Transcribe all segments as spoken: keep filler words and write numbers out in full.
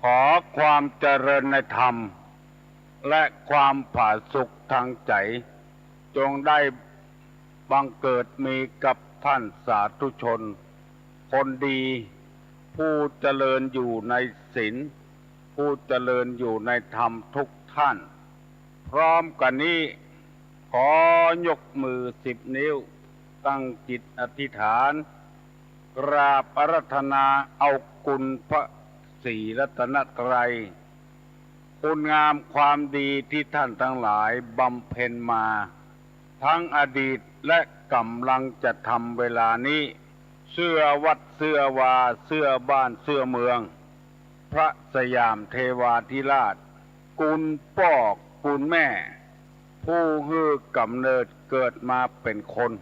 ขอความเจริญในธรรม และความผาสุกทางใจ๋ จงได้บังเกิดมีกับท่านสาธุชน คนดี ผู้เจริญอยู่ในศีล ผู้เจริญอยู่ในธรรมทุกท่าน พร้อมกั๋นนี้ ขอยกมือสิบนิ้ว ตั้งจิตอธิษฐาน กราบอาราธนาเอาคุณพระศรีรัตนตรัย คุณงามความดีที่ท่านทั้งหลายบำเพ็ญมา ทั้งอดีตและกำลังจะทำเวลานี้ เสื้อวัดเสื้อวา เสื้อบ้านเสื้อเมือง พระสยามเทวาธิราช คุณป้อคุณแม่ ผู้หื้อกำเนิดเกิดมาเป๋นคน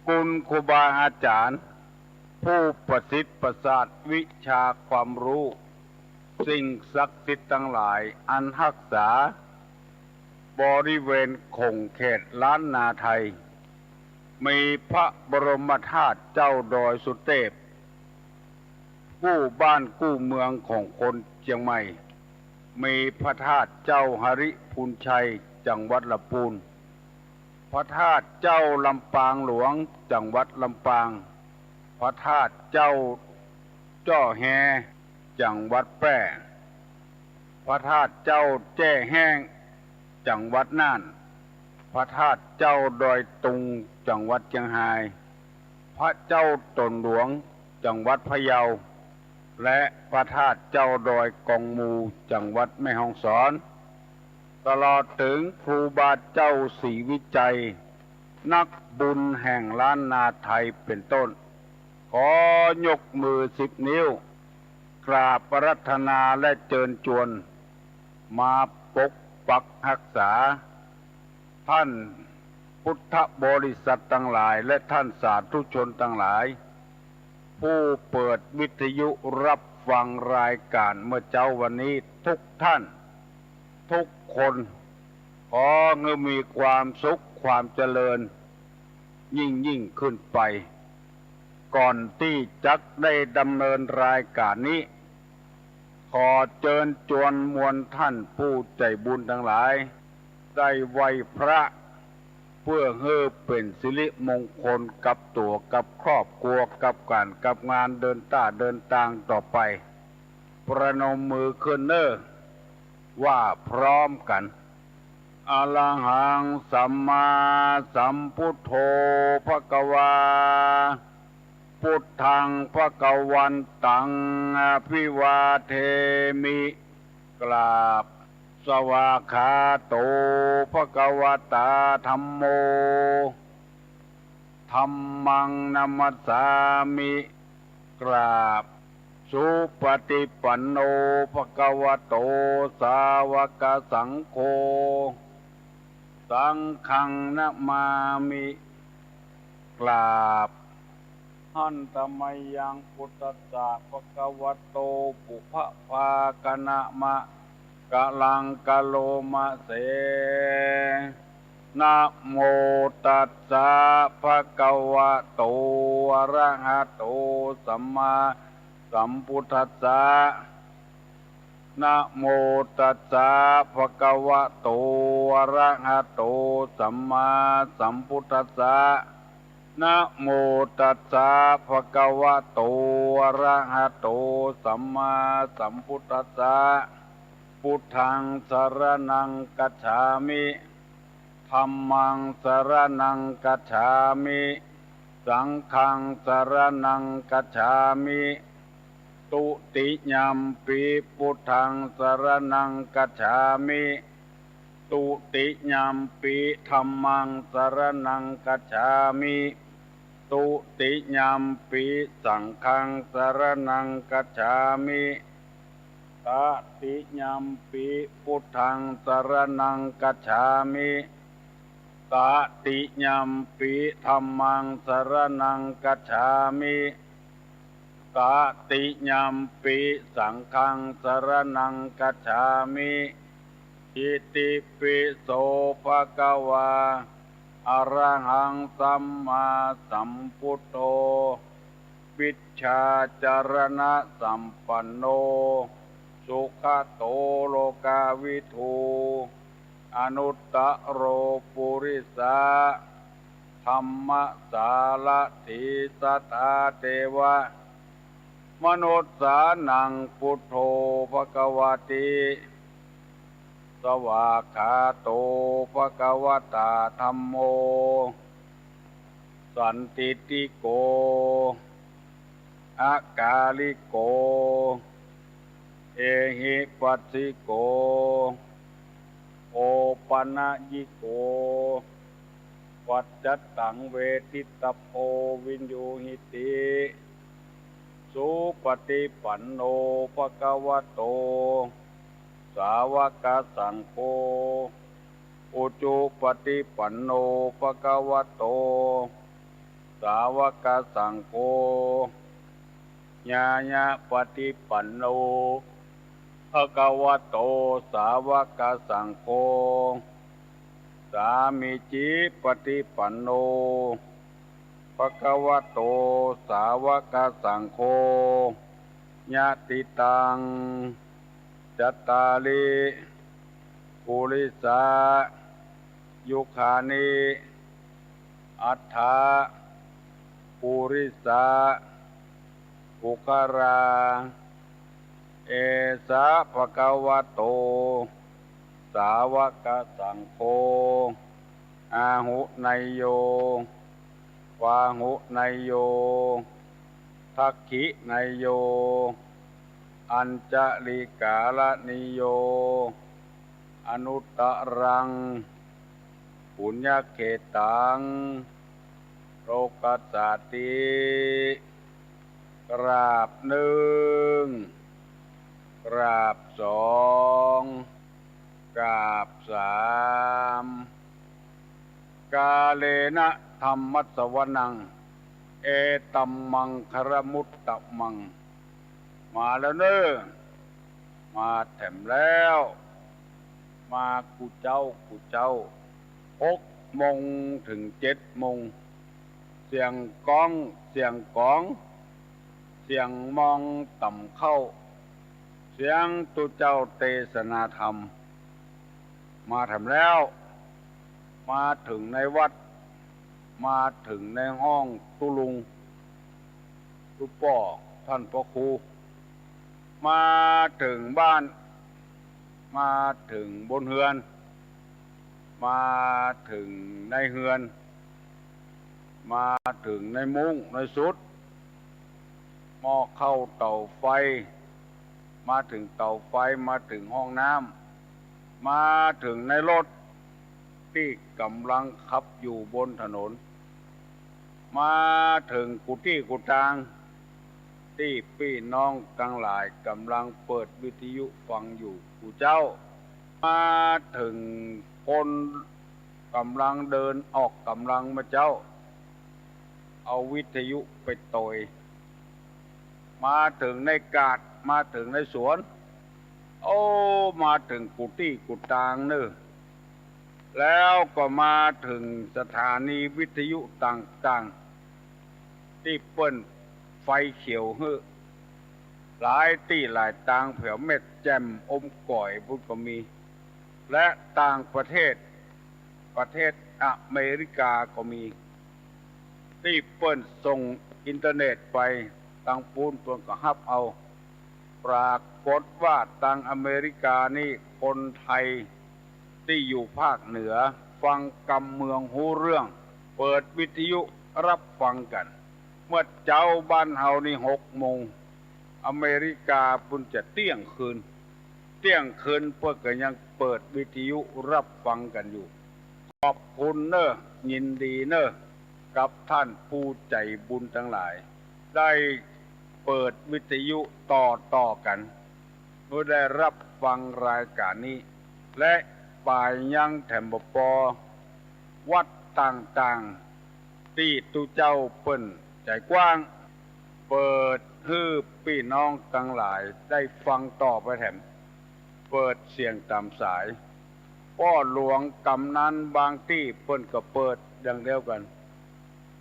คุณครูบาอาจ๋ารย์ ผู้ประสิทธิ์ประสาทวิชาความรู้ สิ่งศักดิ์สิทธิ์ทั้งหลายอันฮักษา บริเวณขงเขตล้านนาไทย มีพระบรมธาตุเจ้าดอยสุเตพ กู้บ้านกู้เมืองของคนเจียงใหม่ มีพระธาตุเจ้าหริพูนชัย จังหวัดลำพูน พระธาตุเจ้าลำปางหลวง จังหวัดลำปาง พระธาตุเจ้าจ้อแฮ จังหวัดแป้ พระธาตุเจ้าแจ้แฮ้ง จังหวัดน่าน พระธาตุเจ้าดอยตุง จังหวัดเจียงฮาย พระเจ้าต๋นหลวง จังหวัดพะเยา และพระธาตุเจ้าดอยกองมู จังหวัดแม่ฮ่องสอน ตลอดเถิงครูบาเจ้าศรีวิชัย นักบุญแห่งล้านนาไทยเป๋นต้น ขอยกมือสิบนิ้ว กราบอาราธนาและเจิญจวน มาปกปักฮักษา ท่านพุทธบริษัทตังหลาย และท่านสาธุชนตังหลาย ผู้เปิดวิทยุฮับฟังรายก๋านเมื่อเจ๊าวันนี้ทุกท่าน ทุกคน ขอหื้อมีความสุขความเจริญ ยิ่งๆ ขึ้นไป ก่อนตี้จักได้ดำเนินรายก๋านนี้ ขอเจิญจวนมวลท่านผู้ใจ๋บุญตังหลาย ได้ไหว้พระ เพื่อหื้อเป๋นสิริมงคลกับตั๋วกับครอบครัวกับก๋านกับงานเดินต้าเดินตางต่อไป ประนมมือขึ้นเน่อ ว่าพร้อมกั๋น Arahaṃ sammāsambuddho bhagavā, buddhaṃ bhagavantaṃ abhivādemi. กราบ Svākkhāto bhagavatā dhammo, dhammaṃ namassāmi. กราบ Supaṭipanno bhagavato sāvakasaṅgho, saṅghaṃ namāmi. กราบ Handa mayaṃ buddhassa bhagavato pubbabhāganama karaṃ karoma se. Namo tassa bhagavato arahato sammāsambuddhassa. Namo tassa bhagavato arahato sammāsambuddhassa. Namo tassa bhagavato arahato sammāsambuddhassa. Buddhaṃ saraṇaṃ gacchāmi. Dhammaṃ saraṇaṃ gacchāmi. Saṅghaṃ saraṇaṃ gacchāmi. Dutiyampi buddhaṃ saraṇaṃ gacchāmi. Dutiyampi dhammaṃ saraṇaṃ gacchāmi. Dutiyampi saṅghaṃ saraṇaṃ gacchāmi. Tatiyampi buddhaṃ saraṇaṃ gacchāmi. Tatiyampi dhammaṃ saraṇaṃ gacchāmi. Tatiyampi saṅghaṃ saraṇaṃ gacchāmi. Itipi so bhagavā arahaṃ sammāsambuddho vijjācaraṇasampanno สุขะโต โลกาวิทู อนุตตะโร ปุริสะ ธัมมะสาระถี สัตถาเตวะ มนุสสานัง ปุทโธ ภะคะวะติ สวากขาโต ภะคะวะตา ธัมโม สันทิฏฐิโก อะกาลิโก เอหิปัสสิโก โอปะนะยิโก ปัจจัตตัง เวทิตะโพ วินยูหิติ สุปะฏิปันโน ภะคะวะโต สาวะกะสังโฆ อุจุปะฏิปันโน ภะคะวะโต สาวะกะสังโฆ ญาญะปะฏิปันโน ภะคะวะโต สาวะกะสังโฆ สามีจิปะฏิปันโน ภะคะวะโต สาวะกะสังโฆ ยะติตัง จัตตาริ ปุริสะ ยุคานิ อัตถะ ปุริสะ ปุคคลา เอสะ ภะคะวะโต สาวะกะสังโฆ อาหุเนยโย ปาหุเนยโย ทักขิเนยโย อัญชะลีกาละนีโย อนุตตะรัง ปุญญะเขตัง โลกัสสาติ กราบนึ่ง กราบสอง กราบสาม กาเลนะ ธัมมัสสวนัง เอตัมมังคะละมุตตะมัง มาแล้วเน่อ มาแถมแล้ว มากู้เจ๊ากู้เจ๊า หกโมงเถิงเจ็ดโมง เสียงก้อง เสียงก๋อง เสียงมองต่ำเข้า เสียงตุ๊เจ้าเตสนาธรรม มาแถมแล้ว มาเถิงในวัด มาเถิงในห้องตุ๊ลุง ตุ๊ป้อ ต้านพระครู มาเถิงบ้าน มาเถิงบนเฮือน มาเถิงในเฮือน มาเถิงในมุ้งในสุด หม้อข้าวเต๋าไฟ มาเถิงเต๋าไฟ มาเถิงห้องน้ำ มาเถิงในรถตี้ก๋ำลังขับอยู่บนถนน มาเถิงกู้ตี้กู้ตาง ตี้ปี้น้องตังหลายก๋ำลังเปิดวิทยุฟังอยู่กู้เจ้า มาเถิงคนก๋ำลังเดินออกก๋ำลังมาเจ้า เอาวิทยุไปตวย มาเถิงในกาด มาเถิงในสวน โอ้ มาเถิงกู้ตี้กู้ตางเน่อ แล้วก็มาเถิงสถานีวิทยุต่างๆ ตี้เปิ้นไฟเขียวหื้อ หลายตี้หลายตาง แผวแม่แจ่ม อมก๋อยปุ้นก็มี และต่างประเทศ ประเทศอเมริกาก็มี ตี้เปิ้นส่งอินเทอร์เน็ตไป ตางปู้นเปิ้นก็ฮับเอา ปรากฏว่าตางอเมริกานี่ คนไทยตี้อยู่ภาคเหนือ ฟังกำเมืองฮู้เรื่อง เปิดวิทยุฮับฟังกั๋น เมื่อเจ๊าบ้านเฮานี่หกโมง อเมริกาปุ้นจะเตี้ยงคืน เตี้ยงคืนเปิ้นก็ยังเปิดวิทยุฮับฟังกั๋นอยู่ ขอบคุณเน่อ ยินดีเน่อ กับต้านผู้ใจ๋บุญตังหลาย ได้เปิดวิทยุต่อๆ กั๋น หื้อได้ฮับฟังรายก๋านนี้ และป๋ายยังแถมบ่ปอ วัดต่างๆ ตี้ตุ๊เจ้าเปิ้นใจ๋กว้าง เปิดหื้อปี้น้องตังหลายได้ฟังต่อไปแถม เปิดเสียงต๋ามสาย ป้อหลวงก๋ำนันบางตี้เปิ้นก็เปิดอย่างเดียวกั๋น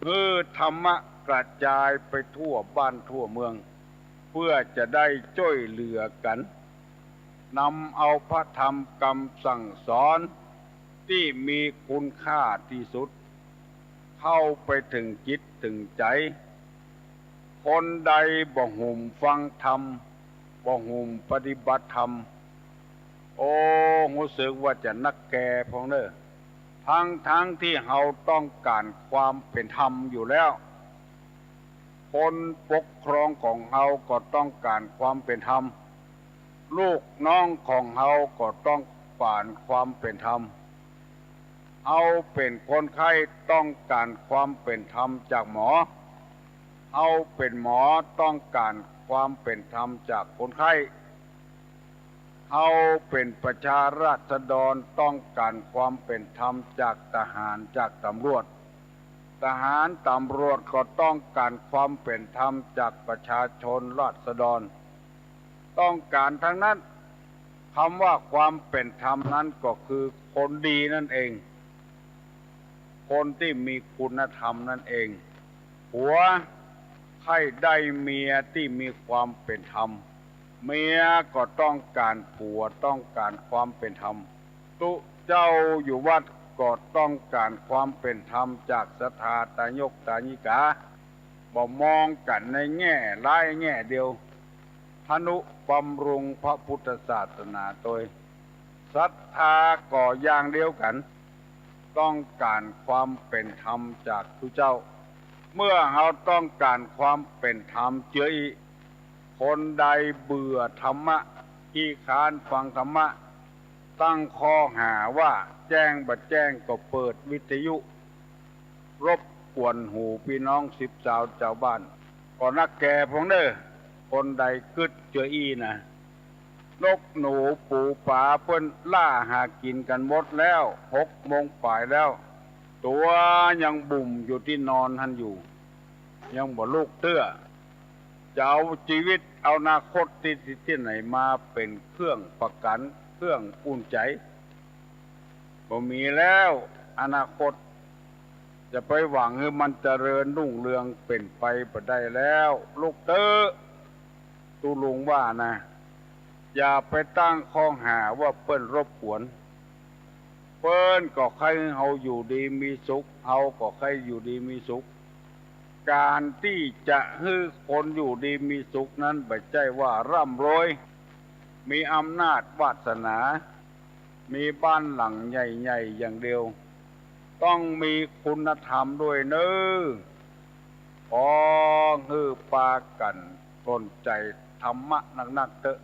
หื้อธรรมะกระจายไปทั่วบ้านทั่วเมือง เพื่อจะได้จ้วยเหลือกั๋น นำเอาพระธรรมกำสั่งสอนตี้มีคุณค่าตี้สุด เข้าไปเถิงจิตเถิงใจ๋ คนใดบ่หุมฟังธรรม บ่หุมปฏิบัติธรรม โอ้ ฮู้สึกว่าจะนักแก่พ่องเน่อ ทั้งๆ ตี้เฮาต้องก๋านความเป๋นธรรมอยู่แล้ว คนปกครองของเฮาก็ต้องก๋านความเป๋นธรรม ลูกน้องของเฮาก็ต้องก๋านความเป๋นธรรม เฮาเป๋นคนไข้ต้องก๋านความเป๋นธรรมจากหมอ เฮาเป๋นหมอต้องก๋านความเป๋นธรรมจากคนไข้ เฮาเป๋นประชาราษฎรต้องก๋านความเป๋นธรรมจากทหาร จากตำรวจ ทหารตำรวจก็ต้องก๋านความเป๋นธรรมจากประชาชนราษฎร ต้องก๋านทั้งนั้น กำว่าความเป๋นธรรมนั้นก็คือคนดีนั่นเอง คนตี้มีคุณธรรมนั่นเอง ผัวใค่ได้เมียตี้มีความเป๋นธรรม เมียก็ต้องก๋านผัว ต้องก๋านความเป๋นธรรม ตุ๊เจ้าอยู่วัดก็ต้องก๋านความเป๋นธรรมจากศรัทธาตายกตายิกา บ่มองกั๋นในแง่ร้ายแง่เดียว ทะนุบำรุงพระพุทธศาสนาตวย ศรัทธาก็อย่างเดียวกั๋น ต้องก๋านความเป๋นธรรมจากตุ๊เจ้า เมื่อเฮาต้องก๋านความเป๋นธรรมเจื้ออี้ คนใดเบื่อธรรมะ ขี้ค้านฟังธรรมะ ตั้งข้อหาว่าแจ้งบ่แจ้งก็เปิดวิทยุ รบกวนหูปี้น้องสิบสาวจาวบ้าน ก็นักแก่พ่องเน่อ คนใดกึ๊ดเจื้ออี้นะ นกหนูปูป๋าเปิ้นล่าหากิ๋นกั๋นหมดแล้ว หกโมงป๋ายแล้ว ตั๋วยังบุ่มอยู่ตี้นอนหั้นอยู่ ยังบ่ลุกเตื้อ จะเอาจีวิตเอาอนาคตตี้ ตี้ไหนมาเป๋นเครื่องประกั๋น เครื่องอุ่นใจ๋ บ่มีแล้วอนาคต จะไปหวังหื้อมันเจริญรุ่งเรืองเป๋นไปบ่ได้แล้ว ลุกเต๊อะ ตุ๊ลุงว่านะ อย่าไปตั้งข้อหาว่าเปิ้นรบกวน เปิ้นก็ใค่หื้อเฮาอยู่ดีมีสุข เฮาก็ใค่อยู่ดีมีสุข ก๋านตี้จะหื้อคนอยู่ดีมีสุขนั้นบ่ใจ้ว่าร่ำรวย มีอำนาจวาสนา มีบ้านหลังใหญ่ๆ อย่างเดียว ต้องมีคุณธรรมด้วยเน่อ ขอหื้อปากั๋นสนใจ๋ธรรมะนักๆ เต๊อะ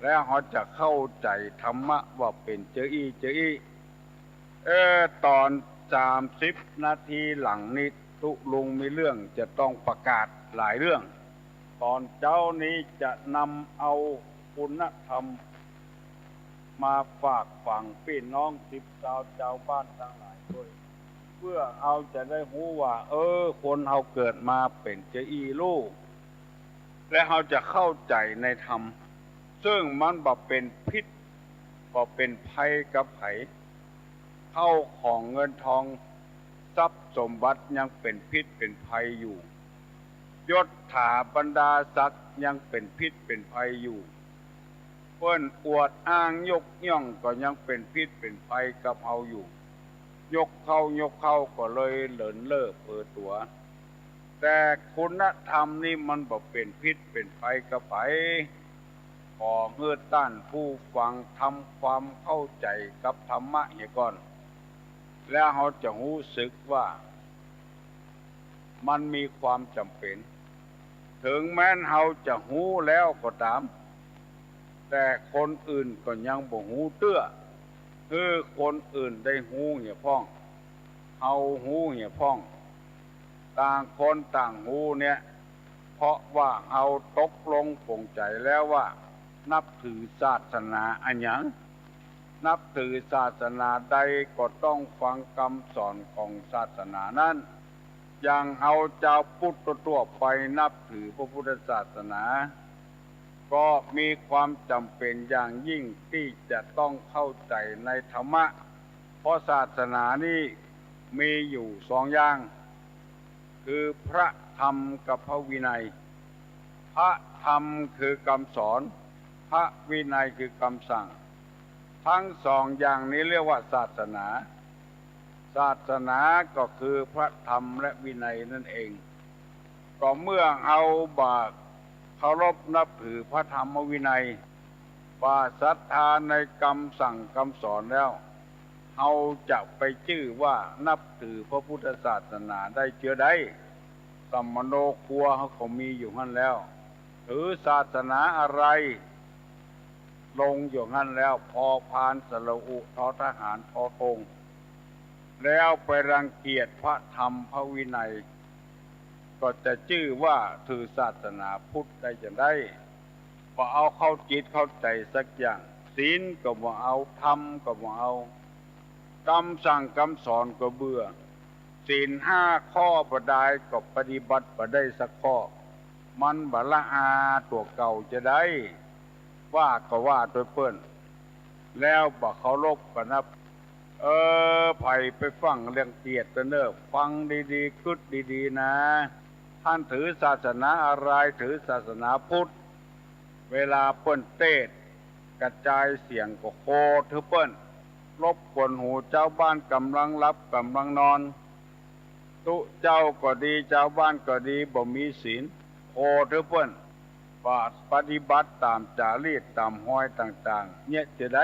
แล้วเฮาจะเข้าใจ๋ธรรมะว่าเป๋นเจื้ออี้เจื้ออี้ เออ ต๋อนสามสิบนาทีหลังนี้ตุ๊ลุงมีเรื่องจะต้องประกาศหลายเรื่อง ต๋อนเจ๊านี้จะนำเอาคุณธรรมมาฝากฝังปี้น้องสิบสาวจาวบ้านตังหลายตวย เปื้อเฮาจะได้ฮู้ว่า เออ คนเฮาเกิดมาเป๋นเจื้ออี้ลู่ และเฮาจะเข้าใจ๋ในธรรม เซิ่งมันบ่เป๋นพิษ บ่เป๋นภัยกับใผ เข้าของเงินทอง ทรัพย์สมบัติยังเป๋นพิษเป๋นภัยอยู่ ยศถาบรรดาศักดิ์ยังเป๋นพิษเป๋นภัยอยู่ เปิ้นอวดอ้างยกย่องก็ยังเป๋นพิษเป๋นภัยกับเฮาอยู่ ยกเข้ายกเข้าก็เลยเลินเล่อเผลอตั๋ว แต่คุณธรรมนี้มันบ่เป๋นพิษเป๋นภัยกับใผ ขอหื้อต้านผู้ฟังทำความเข้าใจ๋กับธรรมะเหียก่อน แล้วเฮาจะฮู้สึกว่า มันมีความจ๋ำเป๋น เถิงแม้นเฮาจะฮู้แล้วก็ต๋าม แต่คนอื่นก็ยังบ่ฮู้เตื้อ หื้อคนอื่นได้ฮู้เหียพ่อง เฮาฮู้เหียพ่อง ต่างคนต่างฮู้เนี่ย เพราะว่าเฮาตกลงปลงใจ๋แล้วว่า นับถือศาสนาอะหยัง นับถือศาสนาใดก็ต้องฟังกำสอนของศาสนานั้น อย่างเฮาจาวพุทธทั่วๆ ไปนับถือพระพุทธศาสนา ก็มีความจ๋ำเป๋นอย่างยิ่งตี้จะต้องเข้าใจ๋ในธรรมะ เพราะศาสนานี้มีอยู่สองอย่าง คือพระธรรมกับพระวินัย พระธรรมคือกำสอน พระวินัยคือกำสั่ง ทั้งสองอย่างนี้เรียกว่าศาสนา ศาสนาก็คือพระธรรมและวินัยนั่นเอง ก็เมื่อเฮาบ่เคารพนับถือพระธรรมวินัย บ่ศรัทธาในกำสั่งกำสอนแล้ว เฮาจะไปจื้อว่านับถือพระพุทธศาสนาได้เจื้อใด สมโนครัวเฮาก็มีอยู่หั้นแล้ว ถือศาสนาอะไร ลงอยู่หั้นแล้ว พอพานสระอุ ทอทหาร ทอธง แล้วไปรังเกียจพระธรรมพระวินัย ก็จะจื้อว่าถือศาสนาพุทธได้จั่งใด บ่เอาเข้าจิตเข้าใจ๋สักอย่าง ศีลก็บ่เอา ธรรมก็บ่เอา กำสั่งกำสอนก็เบื่อ ศีลห้าข้อบ่ดายก็ปฏิบัติบ่ได้สักข้อ มันบ่ละอาตั๋วเก่าจะใด ว่าก็ว่าตวยเปิ้น แล้วบ่เคารพก็นับ เออ ใผไปฟังเรื่องเตียดเต๊อะเน่อ ฟังดีๆ กึ๊ดดีๆ นะ ต้านถือศาสนาอะไร ถือศาสนาพุทธ เวลาเปิ้นเตสน์กระจายเสียงก็โขดหื้อเปิ้น รบกวนหูจาวบ้านก่ำลังหลับก่ำลังนอน ตุ๊เจ้าก็ดี จาวบ้านก็ดี บ่มีศีล โขดหื้อเปิ้น บ่ปฏิบัติต๋ามจ๋ารีตต๋ามฮอยต่างๆ เยียะจะใด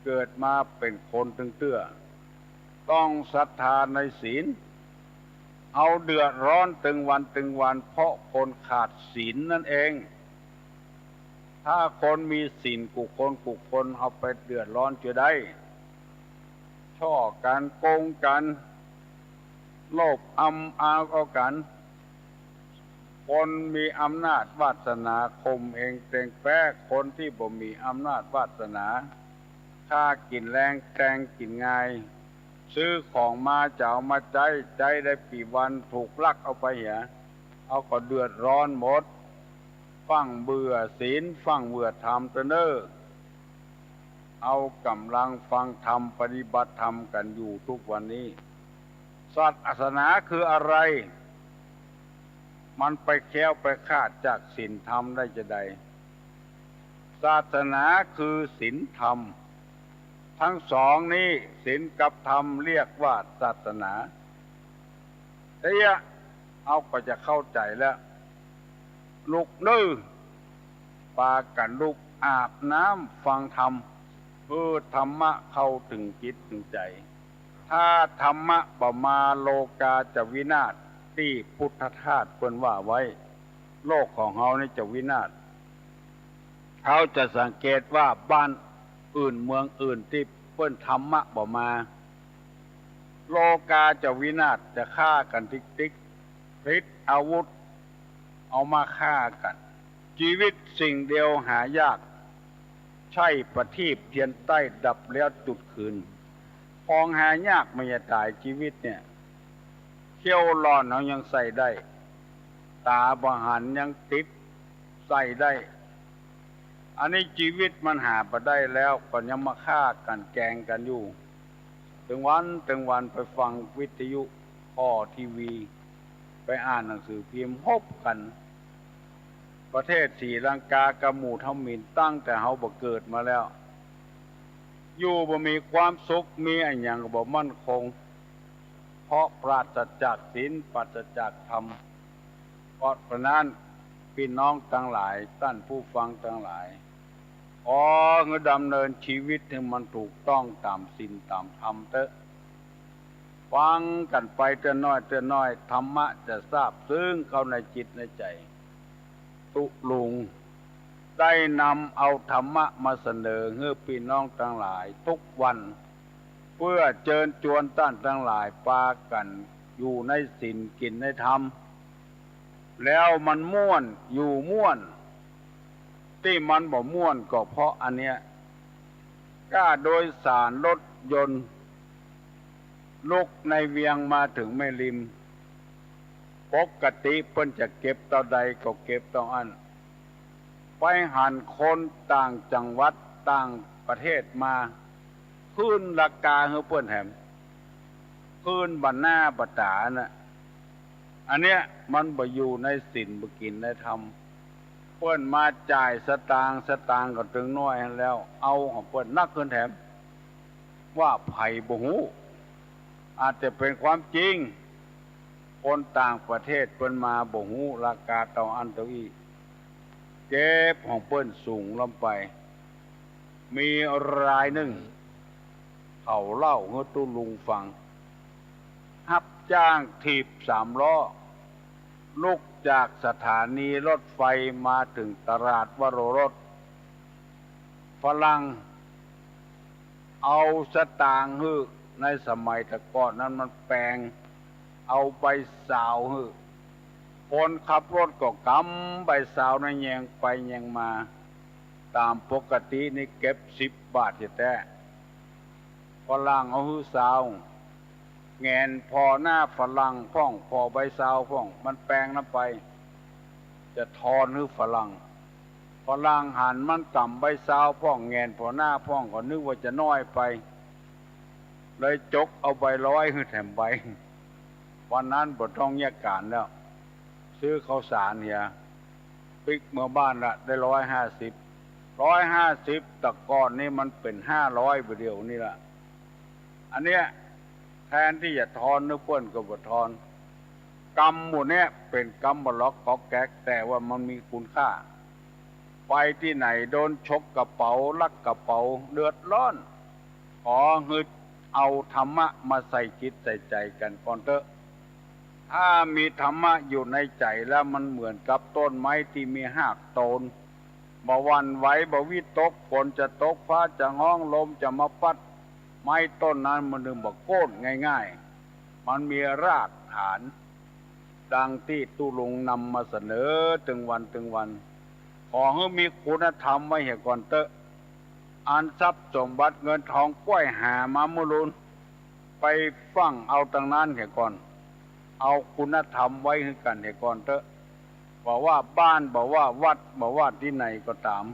เกิดมาเป๋นคนตึงเตื้อ ต้องศรัทธาในศีล เฮาเดือดร้อนตึงวันตึงวันเพราะคนขาดศีลนั่นเอง ถ้าคนมีศีลกู้คนกู้คน เฮาไปเดือดร้อนจะใด ช่อกั๋น โกงกั๋น โลภอำเอากั๋น คนมีอำนาจวาสนาข่มเหงเต็งแป๊ คนตี้บ่มีอำนาจวาสนา ฆ่ากิ๋นแรง แตงกิ๋นงาย ซื้อของมาจะเอามาใจ๊ ใจ๊ได้ปี๋วัน ถูกลักเอาไปเหีย เฮาก็เดือดร้อนหมด ฟั่งเบื่อศีล ฟั่งเบื่อธรรมเต๊อะเน่อ เฮาก่ำลังฟังธรรม ปฏิบัติธรรมกั๋นอยู่ทุกวันนี้ ศาสนาคืออะไร มันไปแคล้วไปคลาดจากศีลธรรมได้จะใด ศาสนาคือศีลธรรม ทั้งสองนี้ ศีลกับธรรมเรียกว่าศาสนา เตี้ยะ เฮาก็จะเข้าใจ๋แล้ว ลุกเน่อ ปากั๋นลุกอาบน้ำฟังธรรม หื้อธรรมะเข้าเถิงจิตเถิงใจ๋ ถ้าธรรมะบ่มา โลกาจะวินาศ ตี้พุทธทาสเปิ้นว่าไว้ โลกของเฮานี่จะวินาศ เฮาจะสังเกตว่าบ้านอื่นเมืองอื่นตี้เปิ้นธรรมะบ่มา โลกาจะวินาศ จะฆ่ากั๋นติ๊กๆ ผลิตอาวุธ เอามาฆ่ากั๋น จีวิตสิ่งเดียวหายาก ใช้ประทีปเตียนใต้ดับแล้วจุดคืน ของหายากแม่ยะต๋ายจีวิตเนี่ย เขี้ยวหล่อนเฮายังใส่ได้ ต๋าบ่หันยังติดใส่ได้ อันนี้จีวิตมันหาบ่ได้แล้ว ก็ยังมาฆ่ากั๋นแกล้งกั๋นอยู่ ตึงวันตึงวันไปฟังวิทยุ ผ่อทีวี ไปอ่านหนังสือพิมพ์ ฮบกั๋น ประเทศศรีลังกากับหมู่ทมิฬตั้งแต่เฮาบ่เกิดมาแล้ว อยู่บ่มีความสุข มีอะหยังก็บ่มั่นคง เพราะปราศจากศีล ปราศจากธรรม เพราะฉะนั้น ปี้น้องตังหลาย ต้านผู้ฟังตังหลาย ขอหื้อดำเนินจีวิตหื้อมันถูกต้องต๋ามศีลต๋ามธรรมเต๊อะ ฟังกั๋นไปเตื้อน้อยเตื้อน้อย ธรรมะจะซาบซึ้งเข้าในจิตในใจ๋ ตุ๊ลุงได้นำเอาธรรมะมาเสนอหื้อปี้น้องตังหลายทุกวัน เปื้อเจิญจวนต้านตังหลายปากั๋นอยู่ในศีลกิ๋นในธรรม แล้วมันม่วน อยู่ม่วน ตี้มันบ่ม่วนก็เพราะอันเนี้ย ก้าโดยสารรถยนต์ ลุกในเวียงมาเถิงแม่ริม ปกติเปิ้นจะเก็บเต้าใดก็เก็บเต้าอั้น ไปหันคนต่างจังหวัดต่างประเทศมา ขึ้นราคาหื้อเปิ้นแถม ขึ้นบ่าหน้าบ่าต๋าน่ะ อันเนี้ยมันบ่อยู่ในศีลบ่กิ๋นในธรรม ปิ้นมาจ่ายสตางค์ สตางค์ก็ตึงน้อยหั้นแล้ว เอาของปิ้นนักขึ้นแถม ว่าใผบ่ฮู้ อาจจะเป๋นความจริง คนต่างประเทศเปิ้นมาบ่ฮู้ราคาเต้าอั้นเต้าอี้ เก็บของปิ้นสูงล้ำไป มีรายนึ่ง เขาเล่าหื้อตุ๊ลุงฟัง ฮับจ้างถีบสามล้อ ลุกจากสถานีรถไฟมาเถิงตลาดวโรรส ฝรั่งเอาสตางค์หื้อ ในสมัยแต่ก่อนนั้นมันแปง เอาใบซาวหื้อ คนขับรถก็กำใบซาวนั้นแยงไปแยงมา ต๋ามปกตินี่เก็บสิบบาทแต๊ๆ ฝรั่งเอาหื้อซาว แหงนผ่อหน้าฝรั่งพ่อง ผ่อใบซาวพ่อง มันแปงน้ำไป จะทอนหื้อฝรั่ง ฝรั่งหันมันกำใบซาวพ่อง แหงนผ่อหน้าพ่อง ก็นึกว่าจะน้อยไป เลยจกเอาใบร้อยหื้อแถมใบ วันนั้นบ่ต้องเยียะก๋านแล้ว ซื้อข้าวสารเหีย ปิ๊กเมือบ้านละได้ร้อยห้าสิบ ร้อยห้าสิบ แต่ก่อนนี่มันเป๋นห้าร้อย บ่าเดี่ยวนี้ละ อันเนี้ย แทนตี้จะทอนหื้อเปิ้นก็บ่ทอน กำหมู่เนี้ยเป๋นกำบ่าล็อกก๊อกแก๊ก แต่ว่ามันมีคุณค่า ไปตี้ไหนโดนฉกกระเป๋า ลักกระเป๋า เดือดร้อน ขอหื้อเอาธรรมะมาใส่จิตใส่ใจ๋กั๋นก่อนเต๊อะ ถ้ามีธรรมะอยู่ในใจ๋แล้วมันเหมือนกับต้นไม้ตี้มีฮากโตน บ่หวั่นไหว บ่วิตก ฝนจะตก ฟ้าจะฮ้อง ลมจะมาปั๊ด ไม้ต้นนั้นมันนึ่งบ่โก้นง่ายๆ มันมีรากฐาน ดังตี้ตุ๊ลุงนำมาเสนอตึงวันตึงวัน ขอหื้อมีคุณธรรมไว้เหียก่อนเต๊อะ อันทรัพย์สมบัติเงินทองก้วยหามาเมื่อลูน ไปฟั่งเอาตังนั้นเหียก่อน เอาคุณธรรมไว้หื้อกั๋นเหียก่อนเต๊อะ บ่ว่าบ้าน บ่ว่าวัด บ่ว่าตี้ไหนก็ต๋าม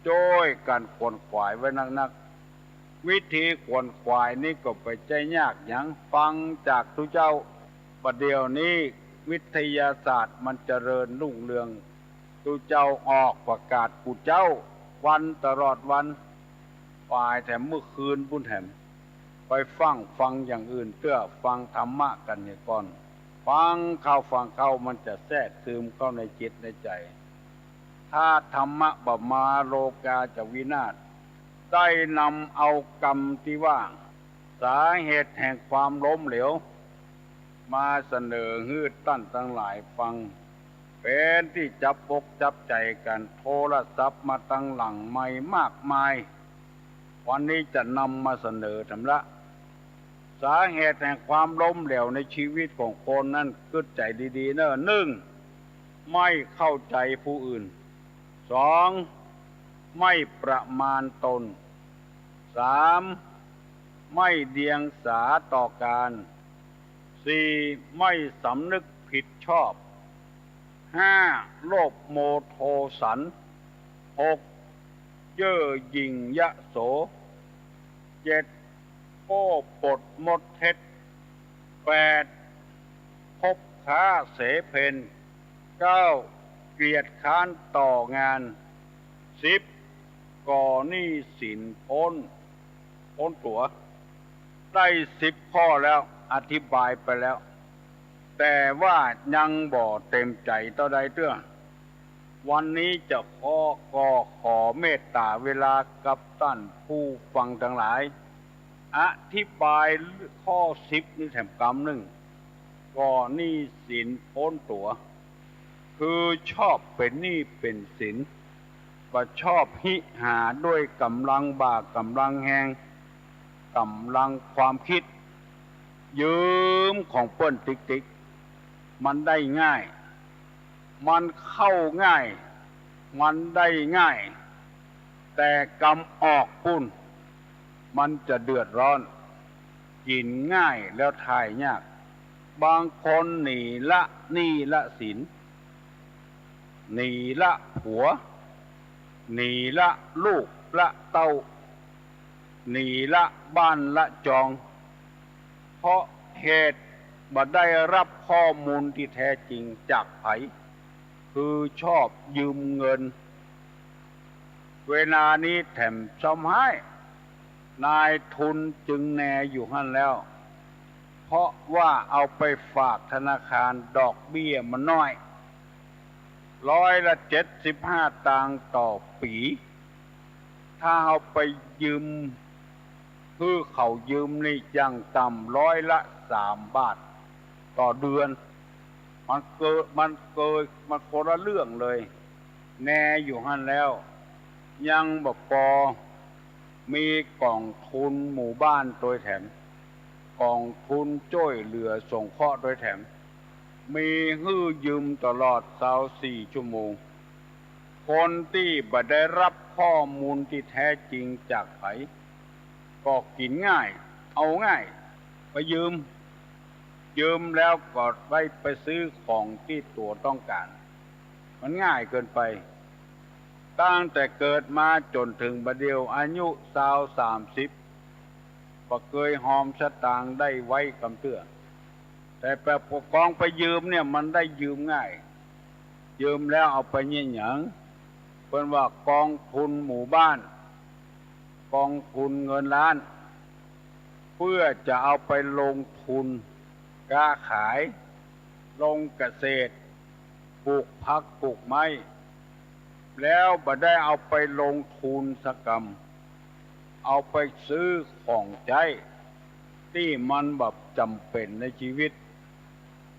จ้วยกั๋นขวนขวายไว้นักๆ วิธีขวนขวายนี้ก็บ่ใจ้ยากหยัง ฟังจากตุ๊เจ้า บ่าเดี่ยวนี้วิทยาศาสตร์มันเจริญรุ่งเรือง ตุ๊เจ้าออกประกาศกู้เจ้า วันตลอดวัน บ่ายแถมเมื่อคืนปู๊นแถม ไปฟั่งฟังอย่างอื่นเตื้อ ฟังธรรมะกั๋นเหียก่อน ฟังเข้าฟังเข้ามันจะแทรกซึมเข้าในจิตในใจ๋ ถ้าธรรมะบ่มา โลกาจะวินาศ ได้นำเอากำตี้ว่า สาเหตุแห่งความล้มเหลว มาเสนอหื้อต้านตังหลายฟัง เป๋นตี้จับอกจับใจ๋กั๋น โทรศัพท์มาตังหลังไมค์มากมาย วันนี้จะนำมาเสนอแถมละ สาเหตุแห่งความล้มเหลวในชีวิตของคนนั้น กึ๊ดใจ๋ดีๆ เน่อ นึ่ง ไม่เข้าใจ๋ผู้อื่น สอง ไม่ประมาณตน สาม ไม่เดียงสาต่อการ สี่ ไม่สำนึกผิดชอบ ห้า โลภโมโทสัน หก เย่อหยิ่งยโส เจ็ด โอ้ปดมดเท็จ แปด คบค้าเสเพล เก้า เกียจคร้านต่องาน สิบ ก่อหนี้สินป๊น ป๊นตั๋ว ได้สิบข้อแล้ว อธิบายไปแล้ว แต่ว่ายังบ่เต๋มใจ๋เต้าใดเตื้อ วันนี้จะขอ ก็ขอเมตต๋าเวลากับต้านผู้ฟังตังหลาย อธิบายข้อสิบนี้แถมกำนึ่ง ก่อหนี้สินป๊นตั๋ว คือชอบเป๋นหนี้เป๋นสิน บ่ชอบฮิหาด้วยก๋ำลังบ่าก๋ำลังแฮง ก๋ำลังความกึ๊ด ยืมของเปิ้นติ๊กๆ มันได้ง่าย มันเข้าง่าย มันได้ง่าย แต่กำออกปู๊น มันจะเดือดร้อน กิ๋นง่ายแล้วถ่ายยาก บางคนหนีละหนี้ละสิน หนีละผัว หนีละลูกละเต้า หนีละบ้านละจอง เพราะเหตุบ่ได้รับข้อมูลตี้แท้จริงจากใผ คือชอบยืมเงิน เวลานี้แถมซ้ำฮ้าย นายทุนจึงแนอยู่หั้นแล้ว เพราะว่าเอาไปฝากธนาคารดอกเบี้ยมันน้อย ร้อยละเจ็ดสิบห้าตางต่อปี๋ ถ้าเอาไปยืม หื้อเขายืมนี่อย่างต่ำร้อยละสามบาทต่อเดือน มันเกิน มันเกิน มันคนละเรื่องเลย แนอยู่หั้นแล้ว ยังบ่ปอ มีก๋องทุนหมู่บ้านตวยแถม ก๋องทุนจ้วยเหลือสงเคราะห์ตวยแถม มีหื้อยืมตลอดซาวสี่ชั่วโมง คนตี้บ่ได้ฮับข้อมูลตี้แต๊จริงจากใผ ก็กิ๋นง่าย เอาง่าย ไปยืม ยืมแล้วก็ไว้ไปซื้อของตี้ตั๋วต้องก๋าน มันง่ายเกินไป ตั้งแต่เกิดมาจ๋นเถิงบ่าเดี่ยวอายุซาวสามสิบ บ่เกยฮอมสตางค์ได้ไว้กำเตื้อ แต่แบบผู้กองไปยืมเนี่ยมันได้ยืมง่าย ยืมแล้วเอาไปเยียะหยัง เปิ้นว่ากองทุนหมู่บ้าน กองทุนเงินล้าน เพื่อจะเอาไปลงทุน ก๊าขาย ลงเกษตร ปลูกผักปลูกไม้ แล้วบ่ได้เอาไปลงทุนสักกำ เอาไปซื้อของใจ๊ ตี้มันแบบจ๋ำเป๋นในจีวิต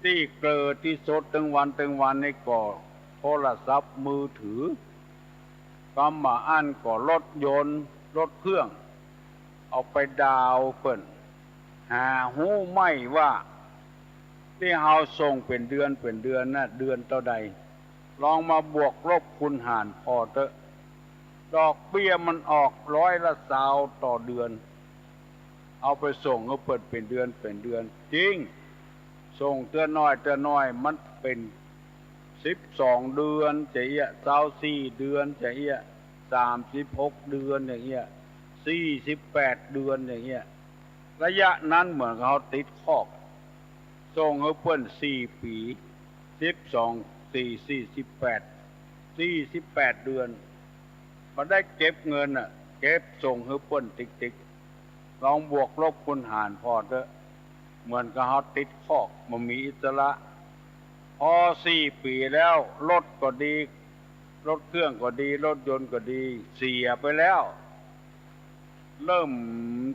ตี้เกลอตี้สุดตึงวันตึงวันนี่ก็โทรศัพท์มือถือ กำบ่าอั้นก็รถยนต์ รถเครื่อง เอาไปดาวน์เปิ้น หาฮู้ไหม้ว่า ตี้เฮาส่งเป๋นเดือนเป๋นเดือนน่ะ เดือนเต้าใด ลองมาบวกลบคูณหารผ่อเต๊อะ ดอกเบี้ยมันออกร้อยละซาวต่อเดือน เอาไปส่งหื้อเปิ้นเป๋นเดือนเป๋นเดือน จริง ส่งเตื้อน้อยเตื้อน้อย มันเป๋นสิบสองเดือนจะเอี้ย ซาวสี่เดือนจะเอี้ย สามสิบหกเดือนอย่างเอี้ย สี่สิบแปดเดือนอย่างเอี้ย ระยะนั้นเหมือนกับเฮาติดคอก ส่งหื้อเปิ้นสี่ปี๋ สิบสอง สี่ สี่สิบแปด สี่สิบแปดเดือน บ่ได้เก็บเงินน่ะ เก็บส่งหื้อเปิ้นติ๊กๆ ลองบวกลบคูณหารผ่อเต๊อะ เหมือนกับเฮาติดคอก บ่มีอิสระ พอสี่ปี๋แล้ว รถก็ดี รถเครื่องก็ดี รถยนต์ก็ดี เสียไปแล้ว เริ่ม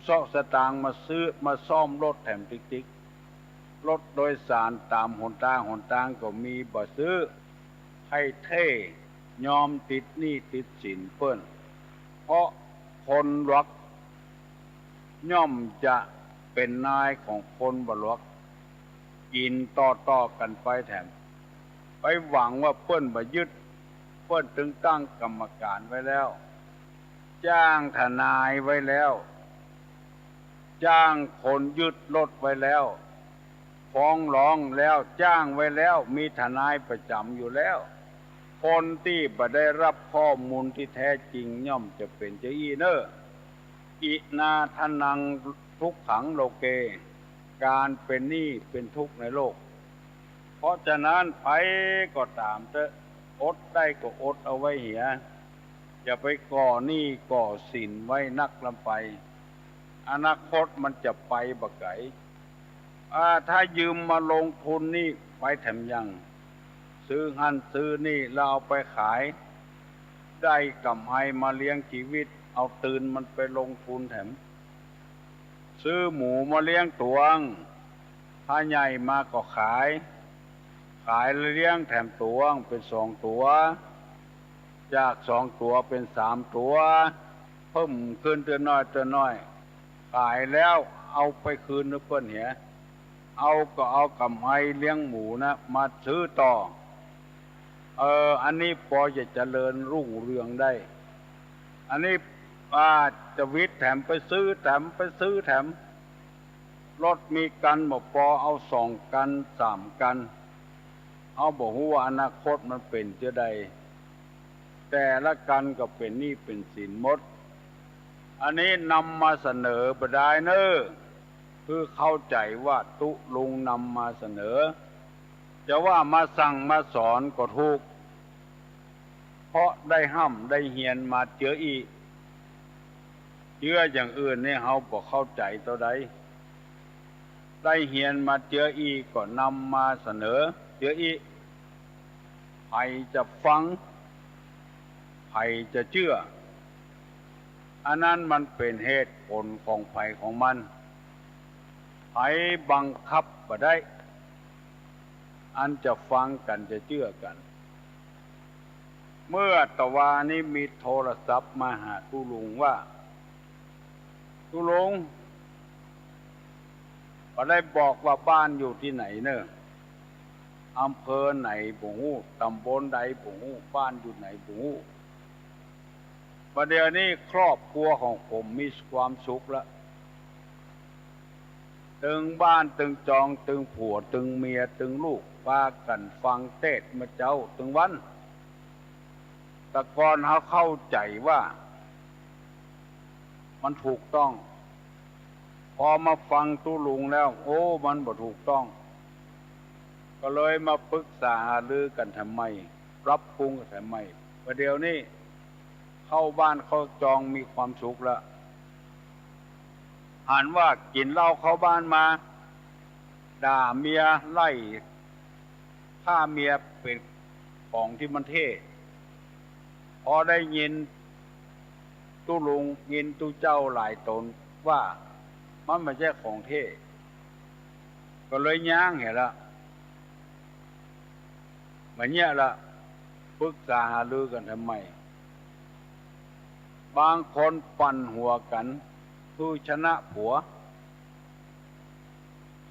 เซาะสตางค์มาซื้อ มาซ่อมรถแถมติ๊กๆ รถโดยสารต๋ามหนตาง หนตางก็มีบ่ซื้อ ใค่เท่ยอมติดหนี้ติดสินเปิ้น เพราะคนหลวก ย่อมจะเป๋นนายของคนบ่หลวก กิ๋นต่อๆ กั๋นไปแถม ไปหวังว่าเปิ้นบ่ยึด เปิ้นตึงตั้งกรรมก๋านไว้แล้ว จ้างทนายไว้แล้ว จ้างคนยึดรถไว้แล้ว ฟ้องร้องแล้ว จ้างไว้แล้ว มีทนายประจ๋ำอยู่แล้ว คนตี้บ่ได้ฮับข้อมูลตี้แต๊จริงย่อมจะเป๋นจะอี้เน่อ อินาทานังทุกขังโลเก ก๋านเป๋นหนี้เป๋นทุกข์ในโลก เพราะฉะนั้นใผก็ต๋ามเต๊อะ อดได้ก็อดเอาไว้เหีย อย่าไปก่อหนี้ก่อสินไว้นักล้ำไป อนาคตมันจะไปบ่ไก๋ อ่า ถ้ายืมมาลงทุนนี่ไปแถมยัง ซื้อหั้นซื้อนี่แล้วเอาไปขาย ได้ก๋ำไรมาเลี้ยงจีวิต เอาตื่นมันไปลงทุนแถม ซื้อหมูมาเลี้ยงตวง ถ้าใหญ่มาก็ขาย ขายแล้วเลี้ยงแถมตวงเป๋นสองตั๋ว จากสองตั๋วเป๋นสามตั๋ว เพิ่มขึ้นเตื้อน้อยเตื้อน้อย ขายแล้วเอาไปคืนหื้อเปิ้นเหีย เอาก็เอาก๋ำไรเลี้ยงหมูนะมาซื้อต่อ เออ อันนี้ปอจะเจริญรุ่งเรืองได้ อันนี้ อ่า จีวิตแถมไปซื้อแถม ไปซื้อแถม รถมีกั๋นบ่ปอ เอาสองกั๋น สามกั๋น เฮาบ่ฮู้ว่าอนาคตมันเป๋นจะใด แต่ละกั๋นก็เป๋นหนี้เป๋นสินหมด อันนี้นำมาเสนอบ่ดายเน่อ คือเข้าใจ๋ว่าตุ๊ลุงนำมาเสนอ จะว่ามาสั่งมาสอนก็ถูก เพราะได้ฮ่ำได้เฮียนมาเจื้ออี้ เจื้ออย่างอื่นนี่เฮาบ่เข้าใจ๋เต้าใด ได้เฮียนมาเจื้ออี้ก็นำมาเสนอเจื้ออี้ ใผจะฟัง ใผจะเจื้อ อันนั้นมันเป๋นเหตุผลของใผของมัน ใผบังคับบ่ได้ อันจะฟังกั๋นจะเจื้อกั๋น เมื่อตะวานี้มีโทรศัพท์มาหาตุ๊ลุงว่า ตุ๊ลุง บ่ได้บอกว่าบ้านอยู่ตี้ไหนเน่อ อำเภอไหนบ่ฮู้ ต๋ำบลใดบ่ฮู้ บ้านอยู่ไหนบ่ฮู้ บ่าเดี่ยวนี้ครอบครัวของผมมีความสุขละ ตึงบ้านตึงจอง ตึงผัวตึงเมีย ตึงลูก ปากั๋นฟังเตสน์เมื่อเจ๊าตึงวัน แต่ก่อนเฮาเข้าใจ๋ว่ามันถูกต้อง พอมาฟังตุ๊ลุงแล้ว โอ้ มันบ่ถูกต้อง ก็เลยมาปรึกษาหารือกั๋นแถมใหม่ ปรับปรุงกั๋นแถมใหม่ บ่าเดี่ยวนี้เข้าบ้านเข้าจองมีความสุขละ หันว่ากิ๋นเหล้าเข้าบ้านมา ด่าเมียไล่ฆ่าเมียเป๋นของตี้มันเท่ พอได้ยินตุ๊ลุง ยินตุ๊เจ้าหลายต๋นว่ามันบ่ใจ้ของเท่ ก็เลยย้างเหียละ บ่าเยียะละ ปรึกษาหารือกั๋นแถมใหม่ บางคนปั่นหัวกั๋นหื้อชนะผัว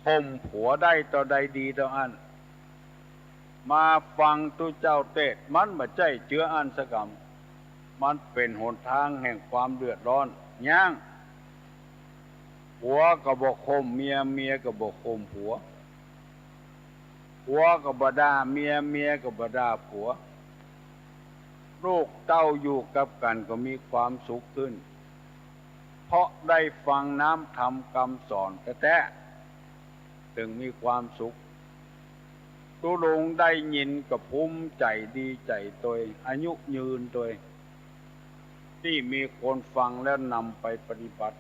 ข่มผัวได้เต้าใดดีเต้าอั้น มาฟังตุ๊เจ้าเตสน์ มันบ่ใจ้เจื้ออั้นสักกำ มันเป๋นหนตางแห่งความเดือดร้อน ย้าง ผัวก็บ่ข่มเมีย เมียก็บ่ข่มผัว ผัวก็บ่ด่าเมีย เมียก็บ่ด่าผัว ลูกเต้าอยู่กับกั๋นก็มีความสุขขึ้น เพราะได้ฟังน้ำธรรมกำสอนแต๊ๆ ตึงมีความสุข ตุ๊ลุงได้ยินก็ภูมิใจ๋ดีใจ๋ตวย อายุยืนตวย ตี้มีคนฟังแล้วนำไปปฏิบัติ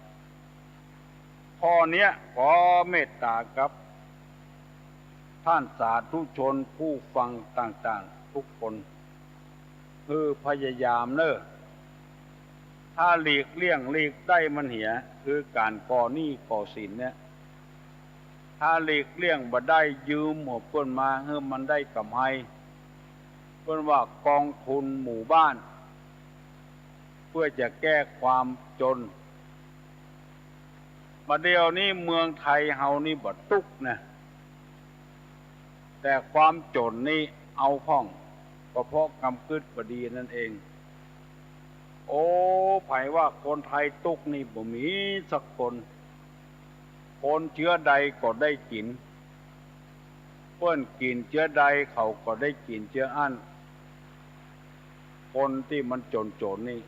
ข้อเนี้ยขอเมตต๋ากับต้านสาธุชนผู้ฟังต่างๆ ทุกคน คือพยายามเน่อ ถ้าหลีกเลี่ยงหลีกได้มันเหีย คือก๋านก่อหนี้ก่อสินเนี่ย ถ้าหลีกเลี่ยงบ่ได้ ยืมของเปิ้นมาหื้อมันได้ก๋ำไร เปิ้นว่ากองทุนหมู่บ้าน เพื่อจะแก้ความจน บ่าเดี่ยวนี้เมืองไทยเฮานี่บ่ตุ๊กนะ แต่ความจ๋นนี่เอาพ่อง ก็เพราะกำกึ๊ดบ่ดีนั่นเอง โอ้ ใผว่าคนไทยตุ๊กนี่บ่มีสักคน คนเจื้อใดก็ได้กิ๋น เปิ้นกิ๋นเจื้อใดเขาก็ได้กิ๋นเจื้ออั้น คนตี้มันจ๋นๆ นี่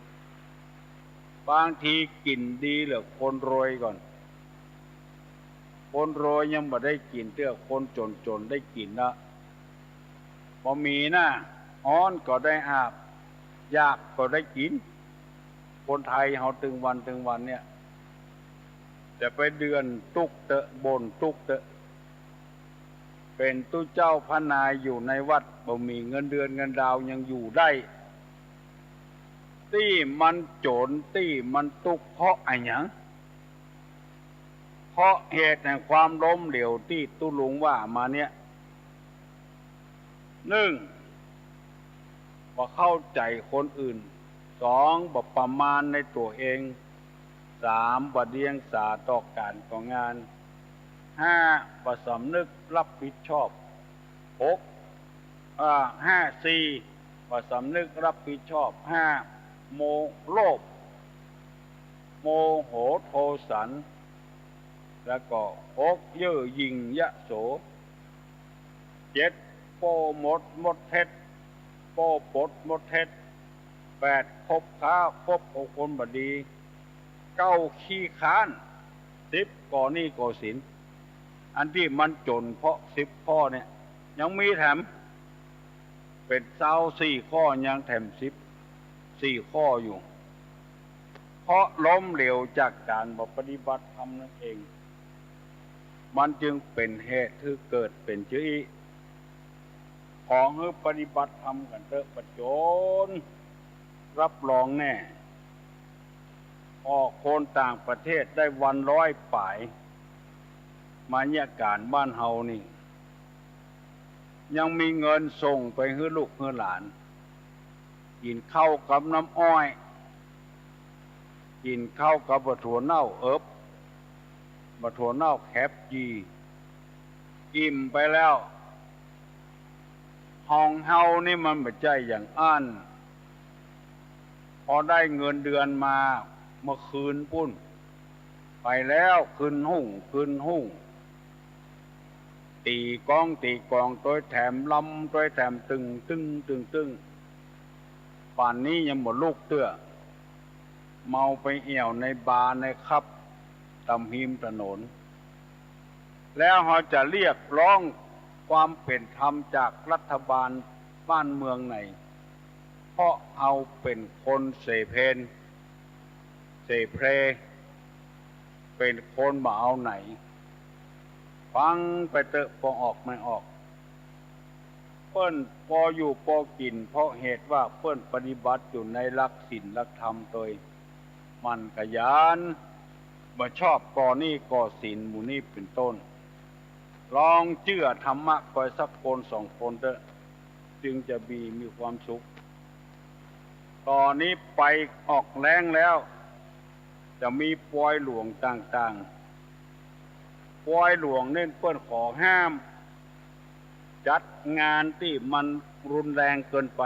บางทีกิ๋นดีเหลือคนรวยก่อน คนรวยยังบ่ได้กิ๋นเตื้อ คนจ๋นๆ ได้กิ๋นละ บ่มีนะ ฮ้อนก็ได้อาบ อยากก็ได้กิ๋น คนไทยเฮาตึงวันตึงวันเนี่ย จะไปเดือนตุ๊กเต๊อะ บ่นตุ๊กเต๊อะ เป๋นตุ๊เจ้าพระนายอยู่ในวัด บ่มีเงินเดือนเงินดาวยังอยู่ได้ ตี้มันจ๋น ตี้มันตุ๊ก เพราะอะหยัง เพราะเหตุแห่งความล้มเหลวตี้ตุ๊ลุงว่ามาเนี่ย นึ่ง บ่เข้าใจ๋คนอื่น สอง บ่ประมาณในตั๋วเอง สาม บ่เดียงสาต่อก๋านต่องาน ห้า บ่สำนึกรับผิดชอบ หก อ่า ห้า สี่ บ่สำนึกรับผิดชอบ ห้า โม โลภ โมโหโทสัน แล้วก็ หก เย่อหยิ่งยโส เจ็ด โป้มดมดเท็จ โป้ปดมดเท็จ แปด คบค้าคบเอาคนบ่ดี เก้า ขี้ค้าน สิบ ก่อหนี้ก่อสิน อันตี้มันจ๋นเพราะสิบข้อเนี่ย ยังมีแถม เป๋นซาวสี่ข้อ ยังแถมสิบ สี่ข้ออยู่ เพราะล้มเหลวจากก๋านบ่ปฏิบัติธรรมนั้นเอง มันจึงเป๋นเหตุหื้อเกิดเป๋นเจื้ออี้ ขอหื้อปฏิบัติธรรมกั๋นเต๊อะ ประจน รับรองแน่ ออกคนต่างประเทศได้วันร้อยป๋าย มาเยียะก๋านบ้านเฮานี่ ยังมีเงินส่งไปหื้อลูกหื้อหลาน กิ๋นข้าวกับน้ำอ้อย กิ๋นข้าวกับบ่าถั่วเน่าเอิบ บ่าถั่วเน่าแข็บจี่ อิ่มไปแล้ว ของเฮานี่มันบ่ใจ้อย่างอั้น พอได้เงินเดือนมาเมื่อคืนปู้น ไปแล้ว คืนฮุ่ง คืนฮุ่ง ตี๋ก๊องตี๋ก๋องตวยแถมลำตวยแถมตึงตึงตึงตึง ป่านนี้ยังบ่ลุกเตื้อ เมาไปแอ่วในบาร์ในผับต๋ามฮิมถนน แล้วเฮาจะเรียกร้องความเป๋นธรรมจากรัฐบาลบ้านเมืองไหน เพราะเฮาเป๋นคนเสเพล เสเพล เป๋นคนบ่เอาไหน ฟังไปเต๊อะ ปอออกไม่ออก เปิ้นปออยู่ปอกิ๋น เพราะเหตุว่าเปิ้นปฏิบัติอยู่ในหลักศีลหลักธรรมตวย หมั่นขยัน บ่ชอบก่อนี่ก่อศีลหมู่นี้เป๋นต้น ลองเจื้อธรรมะก่อยสักคนสองคนเต๊อะ จึงจะมี มีความสุข ต่อนี้ไปออกแล้งแล้ว จะมีปอยหลวงต่างๆ ปอยหลวงนี่เปิ้นขอห้าม จัดงานตี้มันรุนแรงเกินไป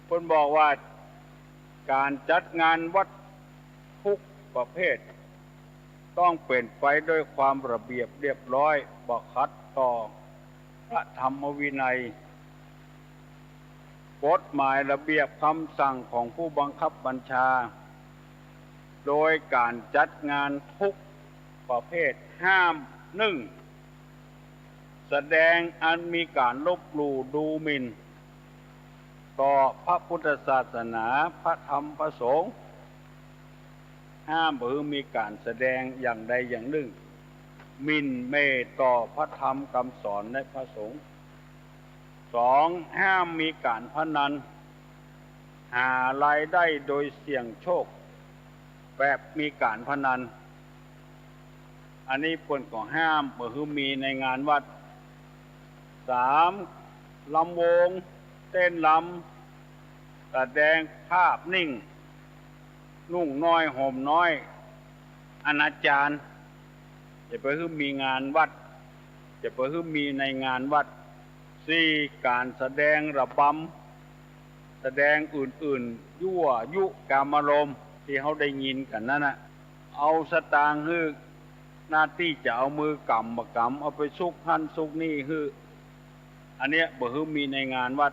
เปิ้นบอกว่าก๋านจัดงานวัดทุกประเภท ต้องเป๋นไปด้วยความระเบียบเรียบร้อย บ่ขัดต่อพระธรรมวินัย กฎหมายระเบียบคำสั่งของผู้บังคับบัญชา โดยก๋านจัดงานทุกประเภท ห้าม นึ่ง แสดงอันมีก๋านลบหลู่ดูหมิ่น ต่อพระพุทธศาสนา พระธรรม พระสงฆ์ ห้ามบ่หื้อมีก๋านแสดงอย่างใดอย่างนึ่ง หมิ่นเหม่ต่อพระธรรมกำสอนและพระสงฆ์ สอง ห้ามมีก๋านพนัน หารายได้โดยเสี่ยงโชค แบบมีก๋านพนัน อันนี้เปิ้นก็ห้ามบ่หื้อมีในงานวัด สาม ลำวง เต้นรำ แสดงภาพนิ่ง นุ่งน้อยห่มน้อย อนาจาร จะไปหื้อมีงานวัด จะไปหื้อมีในงานวัด สี่ ก๋านแสดงระบำ แสดงอื่นๆ ยั่วยุกามารมณ์ ตี้เฮาได้ยินกั๋นนั้นน่ะ เอาสตางค์หื้อ หน้าตี้จะเอามือกำบ่กำ เอาไปซุกหั้นซุกนี่หื้อ อันเนี้ยบ่หื้อมีในงานวัด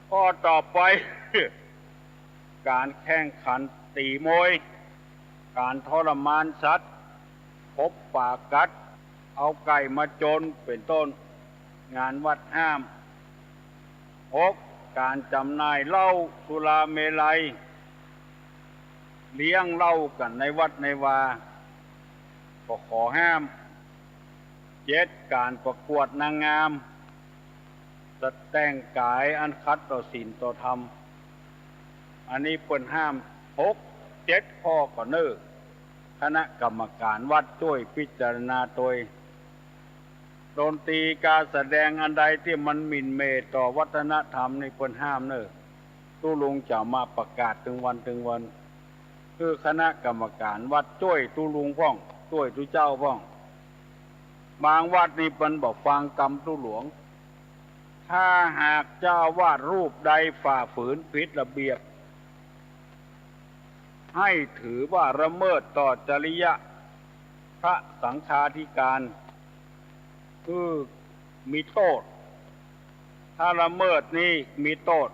ข้อต่อไป ก๋านแข่งขันตี๋มวย ก๋านทรมานสัตว์ ปบป๋ากัด เอาไก่มาจน เป๋นต้น งานวัดห้าม หก ก๋านจ๋ำหน่ายเหล้าสุราเมรัย เลี้ยงเหล้ากั๋นในวัดในวา ก็ขอห้าม เจ็ด ก๋านประกวดนางงาม สะแต่งก๋ายอันขัดต่อศีลต่อธรรม อันนี้เปิ้นห้าม หก เจ็ด ข้อก่อเน่อ คณะกรรมก๋านวัดจ้วยพิจารณาตวย ดนตรีก๋านแสดงอันใดตี้มันหมิ่นเหม่ต่อวัฒนธรรมนี่เปิ้นห้ามเน่อ ตุ๊ลุงจะมาประกาศตึงวันตึงวัน หื้อคณะกรรมก๋านวัดจ้วยตุ๊ลุงพ่อง จ้วยตุ๊เจ้าพ่อง บางวัดนี่เปิ้นบ่ฟังกำตุ๊หลวง ถ้าหากเจ้าอาวาสรูปใดฝ่าฝืนผิดระเบียบ ให้ถือว่าละเมิดต่อจริยะพระสังฆาธิการ คือมีโต้ษ ถ้าละเมิดนี่มีโต้ษ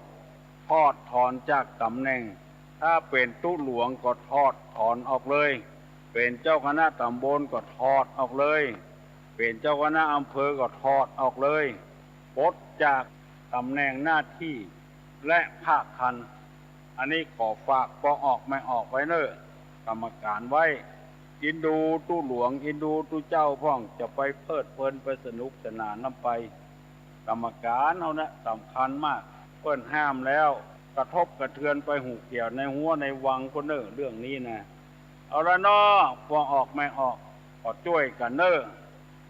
ถอดถอนจากต๋ำแหน่ง ถ้าเป๋นตุ๊หลวงก็ถอดถอนออกเลย เป๋นเจ้าคณะต๋ำบลก็ถอดออกเลย เป๋นเจ้าคณะอำเภอก็ถอดออกเลย ปลดจากต๋ำแหน่งหน้าตี้ และภาคคัน อันนี้ขอฝากปอออกแม่ออกไว้เน่อ กรรมการไว้ อินดูตุ๊หลวง อินดูตุ๊เจ้าพ่อง จะไปเพลิดเพลินไปสนุกสนานนำไป กรรมการเฮานะสำคัญมาก เปิ้นห้ามแล้ว กระทบกระเทือนไปหูเกี่ยวในฮั้วในวังโกเน่อ เรื่องนี้นะ เอาละเนาะ ปอออกแม่ออก ขอจ้วยกั๋นเน่อ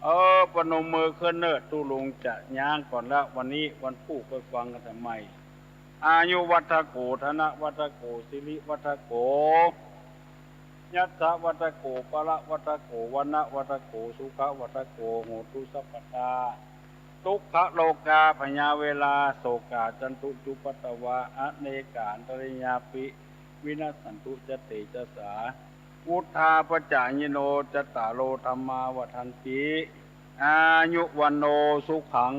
เออ ประนมมือขึ้นเน่อ ตุ๊ลุงจะย้างก่อนละ วันนี้วันพูก ไปฟังกั๋นใหม่ อายุวัฒโก ธนวัฒโก สิริวัฒโก ยัสสะวัฒโก พละวัฒโก วรรณวัฒโก สุขวัฒโก โหตุสัพพทา ทุกขโรคาพยาเวรา โศกา จันตุ จุปปาตวา อเนกา อันตรายาปิ วินัสสันตุ จะเตจะสา วุฑฒาปะจายิโน จัตตาโร ธัมมา วัฑฒันติ อายุ วัณโณ สุขัง